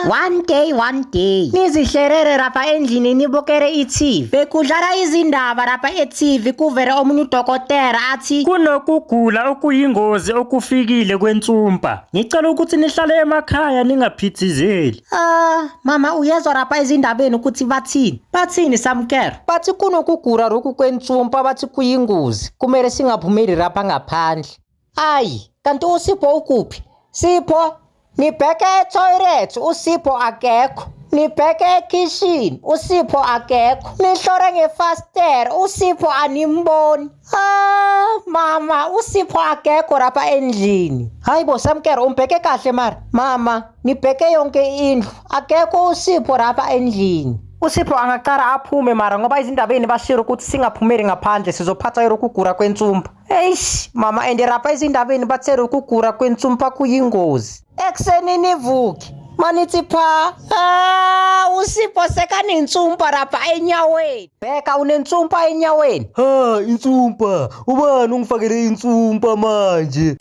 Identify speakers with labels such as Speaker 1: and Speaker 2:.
Speaker 1: One day, one day. Nizihlerere lapha endlini nibukele i-TV. Bekudlala izindaba lapha e-TV, kuvele omunye udokotela athi
Speaker 2: kunokugula okuyingozi okufikile kwensumpa. Ngicela ukuthi nihlale emakhaya ningaphithizeli.
Speaker 1: Ah, mama, uyezwa lapha ezindabeni ukuthi bathini? Bathini, Samkelo? Bathi kunokugula lokhu kwensumpa, bathi kuyingozi. Kumele singaphumeli lapha ngaphandle. Ayi, kanti uSipho ukuphi? Sipho, nibheke e-toilet, uSipho akekho. Nibheke ekhishini, uSipho akekho. Nihlore ngefasitela, uSipho animboni. Ah, mama, uSipho akekho lapha endlini. Hayibo, Samkelo, umbheke kahle mara. Mama, nibheke yonke indlu, akekho uSipho lapha endlini. USipho angaqala aphume mara, ngoba izindabeni bashiro ukuthi singaphumeli ngaphandle, sizophatha ukugula kwensumpa. Eish, mama, and lapha ezindabeni bathe ukugula kwensumpa kuyingozi. Ekuseni nivuke manithi pha, ah, uSipho sekanensumpa lapha enyaweni. Bheka, unensumpa enyaweni.
Speaker 3: Ha, insumpa! Ubani ungifakele insumpa manje?